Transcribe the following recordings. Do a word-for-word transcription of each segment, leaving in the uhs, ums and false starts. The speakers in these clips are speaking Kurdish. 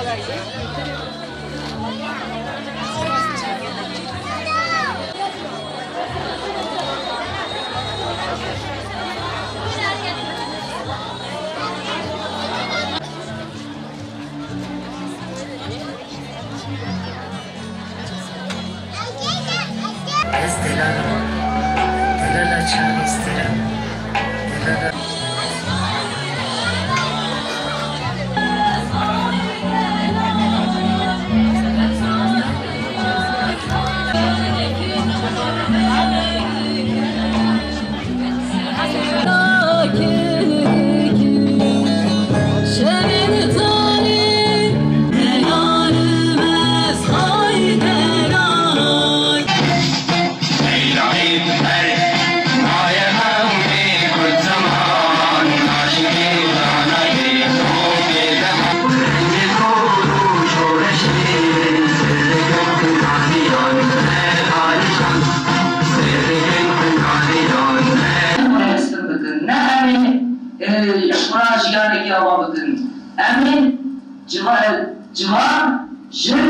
Ez delal im. Delala çaxê stir im. Delala Hestin bikin, ne em ê, e, ji xwe re jiyanekî ava bikin. Em ê civa-, ciwan, jin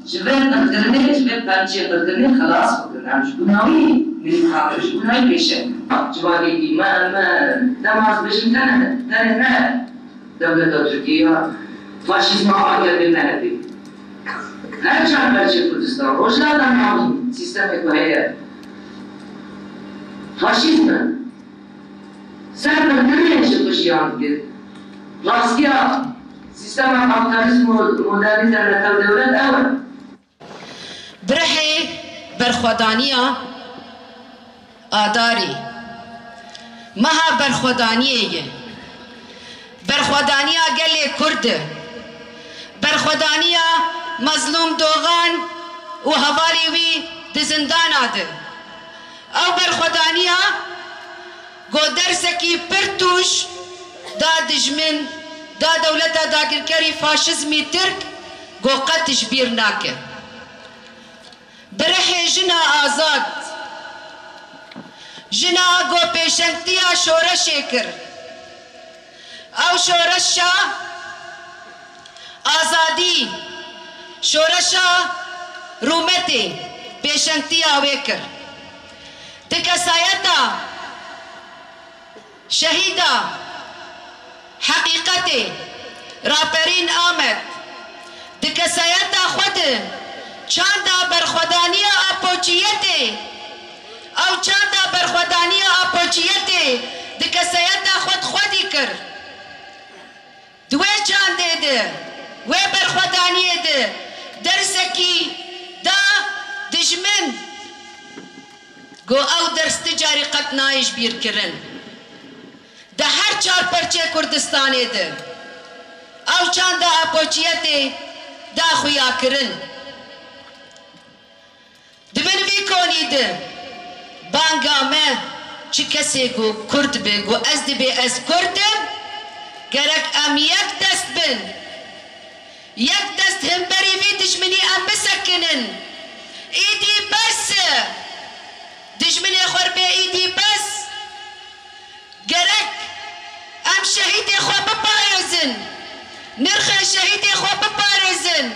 ji vê qirkirinê, ji vê pençê qirkirinê xelas bikin. Em ji bona wî nivîsandin, ji bona wî pêşeng. Civakekî me, me, dema ez bêjim tenê, tenê ne dewleta Tirkiyê ya faşîzma A K P M H P. Her çar perçê Kurdistan, Rojhilata Navîn, sîstemê ku heye, faşîzm e. Ser qirkirinê ji xwe jiyan dike. Rastiya sîstema kapîtalîzm û modernîte netew dewlet ew e. Bi rihê berxwedaniya Adarê, meha berxwedaniyê ye. Berxwedaniya gelê Kurd e. Berxwedaniya Mezlûm Dogan û hevalê wî di zindana de. Ew berxwedaniya ku dersekî pir tûj da dijmin, da dewleta dagirkerî faşizmî Tirk ku qet ji bîr nake. Bi rihê jina azad, jina ku pêşengtiya şoreşê kir. Ew şoreşa azadî, şoreşa rûmetê pêşengtiya wê kir. Di kesayeta şehîda Heqîqetê, Raperîn Amed, di kesayeta xwe de çanda berxwedaniya Apoçiyetê, ew çanda berxwedaniya Apoçiyetê di kesayeta xwe de xwedî kir. Di wê çandê de, wê berxwedaniyê de dersekî da dijmin, ku ew ders ti carî qet nayê ji bîr kirin. Di her çar perçê Kurdistanê de ew çanda Apoçiyetê da xuyakirin. Di bin vî konî de banga me, çi kesê ku Kurd be, ku ez dibê ez Kurd im, gerek em yek dest bin. Yek dest hemberî vî dijminî em bisekinin. Îdî bes e. Dijminê xwe bê îdî bes. Gerek em şehîdê xwe biparêzin, nirxê şehîdê xwe biparêzin,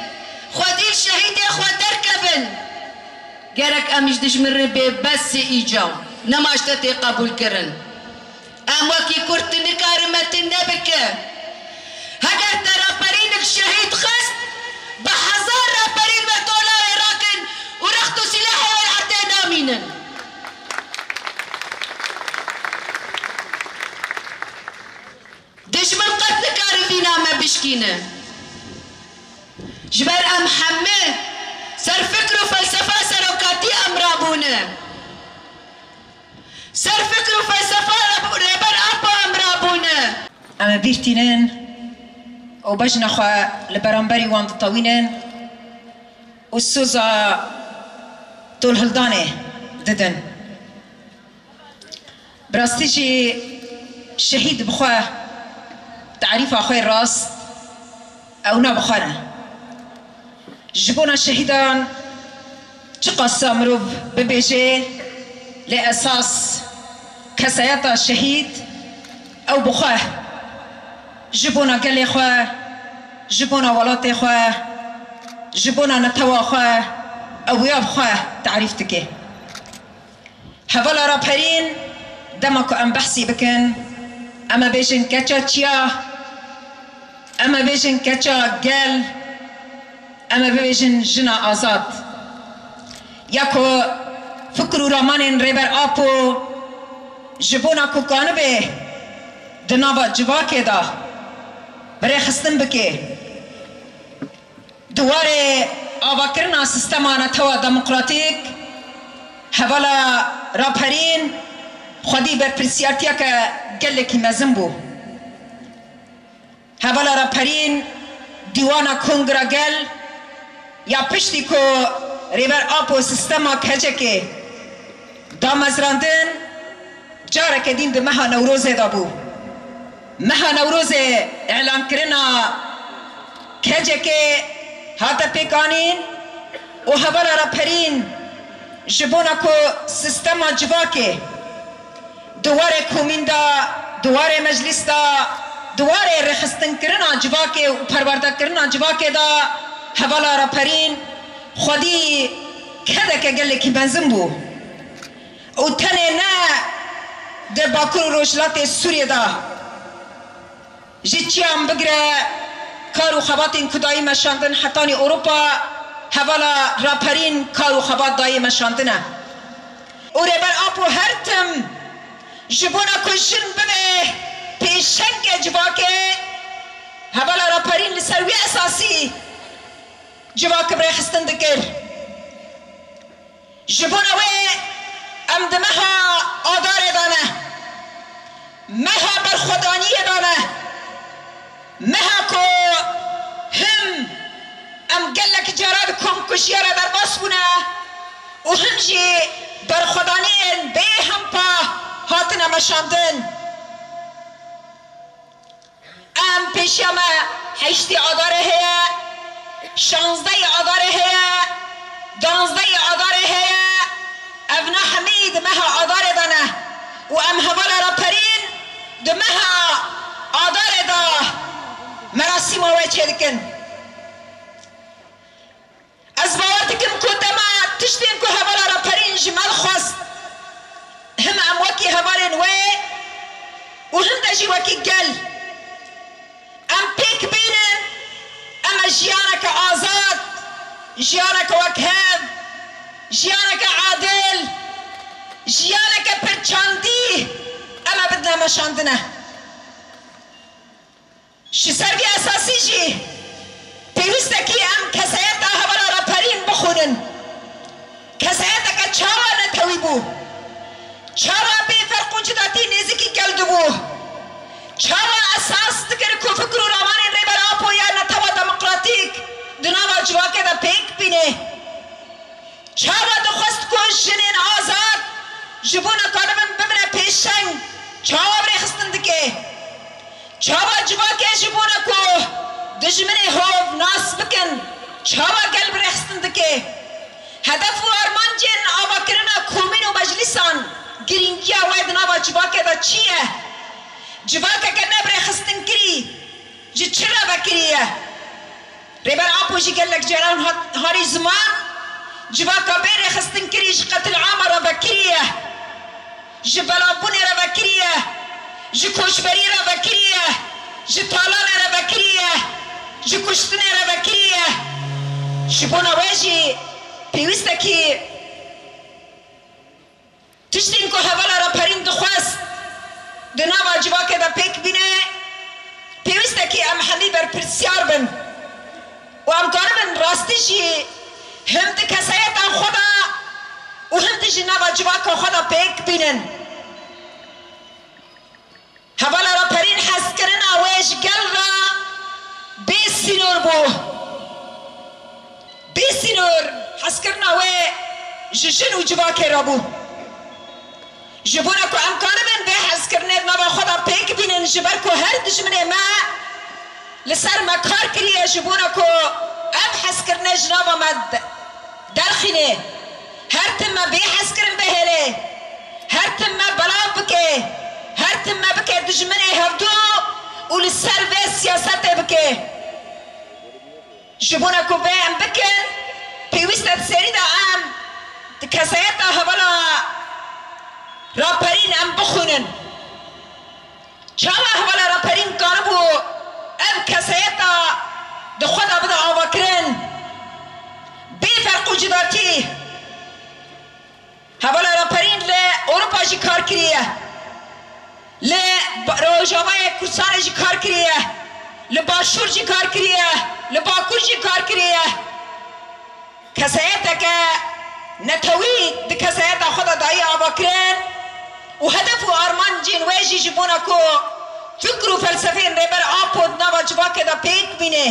xwedî li şehîdê xwe derkevin. Gerek em ji dijmin re bê bes îca, nema ji te tê qebûlkirin. Em wekî Kurd tu nikarî me tu nebike. Heger te raperînik şehîd xist, bi hezar raperîn me tolayê rakin û rext û sîlehê wê li erdê namînin. Dijmin qet nikare vîna me bişkîne. Ji ber em hemî ser fikr û felsefa serokatî em rabûne. Ser fikr û felsefa Rêber Apo em rabûne. Em ê bîr tînin û bejna xwe li beramberî wan ditewînin û soza tolhildanê didin. Bi rastî jî şehîd bi xwe tarîfa xwe rast ewna bi xwe ne. Ji bona şehîdan çiqasa mirov bibêje, lê esas kesayeta şehîd ew bi xwe ji bona gelê xwe Ji bona welatê xwe, ji bona netewa xwe, ew ya bi xwe tarîf dike. Hevala Raperîn, dema ku em behsî bikin, em ê bêjin keça çiya, em ê bêjin keça gel, em ê bibêjin jina azad. Ya ku fikir û ramanên Rêber Apo ji bona ku kanibe di nava civakê de bi rêxistin bike. Di warê avakirina sîstema netewa demokratîk, hevala Raperîn xwedî berpirsiyartiyeke gelekî mezin bû. Hevala Raperîn, Dîwana Kongra Gel ya piştî ku Rêber Apo sîstema kecekê damezrandin, careke din di meha Newrozê de bû. Meha Newrozê îlankirina kecekê hate pêkanîn û hevala Raperîn ji bona ku sîstema civakê di warê komîn de, di warê meclîs de, di warê rêxistinkirina civakê û perwerdekirina civakê de hevala Raperîn xwedî kedeke gelekî mezin bû. Û tenê ne di Bakur û Rojhilatê Sûriyê de, ji çiyan bigire kar û xebatên ku dayî meşandin hetanî Ewropa, hevala Raperîn kar û xebat dayê meşandine. Û Rêber Apo her tim ji bona ku jin bibe pêşengê civakê, hevala Raperîn li ser wî esasî civak bi rêxistin dikir. Ji bona wê em di meha Adarê de ne, meha berxwedaniyê de ne, meha ku him em gelek cara di komkujiya re derbas bûne û him jî berxwedaniyên bêhempa hatine meşandin. Em pêşiya me heştê Adarê heye, şazdehê Adarê heye, danzdehê Adarê heye. Evna hemî di meha Adarê de ne û em hevala Raperîn di meha Adarê de merasîma wê çêdikin. Ez bawer dikim ku dema tiştên ku hevala Raperîn ji me dixwest, him em wekî hevalên wê û him de jî wekî gel em pêk bînin, em ê jiyaneke azad, jiyaneke wekhev, jiyaneke adil, jiyaneke pirçandî em ê bidine meşandine. Ji ser vî esasî jî pêwîst e kî em kesayeta hevala Raperîn bixwînin. Kesayeteke çawa netewî bû? Çawa bê ferq û cudatî nêzîkî gel dibû? Çawa esas dikir ku fikir û ramanên Rêber Apo ya netewa demokratîk di nava civakê de pêk bîne? Çawa dixwest ku jinên azad ji bona karibin bimine pêşeng, çawa bi rêxistin dike? Çawa civakê ji bona ku dijminê hov nas bikin, çawa gel bi rêxistin dike? Hedef û armancên avakirina komîn û meclîsan, girîngiya we di nava civakê de çi ye? Civakeke ne bi rêxistinkirî ji çi re vekirî ye? Rêber Apo jî gelek caran hat harî ziman, civaka bê rêxistinkirî ji qetilama re vekirî ye, ji belavbûnê re vekirî ye, ji koçberî re vekirî ye, ji talanê re vekirî ye, ji kuştinê re vekirî ye. Ji bona we jî pêwîst e kî tiştên ku hevala Raperîn dixwest di nava civakê de pêk bîne, pêwîst e kî em hemî berpirsiyar bin û em karibin rastî jî him di kesayeta xwe de û him di ji nava civaka xwe de pêk bînin. Hevala Raperîn hezkirina wê ji gel re bê sînor bû. Bê sînor hezkirina wê ji jin û civakê re bû. Ji bona ku em karibin vê hezkirinê di nava xwe de pêk bînin, ji ber ku her dijminê me li ser me kar kiriye, ji bona ku ev hezkirine ji nava me de-, derxîne. Her tim me bê hezkirin bihêle. Her tim me belav bike. Her tim me bike dijminê hevdû û li ser vê siyasetê bike. Ji bona ku vê em bikin, pêwîst e di serî de em di kesayeta hevala raperîn em bixwînin. Çawa hevala raperîn karibû ev kesayeta di xwe de bide avakirin? Bê ferq û cudatî. Hevala raperîn li Ewropa jî kar kiriye. Li Ba-, Rojavayê Kurdistanê jî kar kiriye. Li Başûr jî kar kiriye. Li Bakur jî kar kiriye. Kesayeteke netewî di kesayeta xwe de dayî avakirin û hedef û armancên wê jî ji bona ku fikr û felsefeyên Rêber Apo di nava civakê de pêk bîne.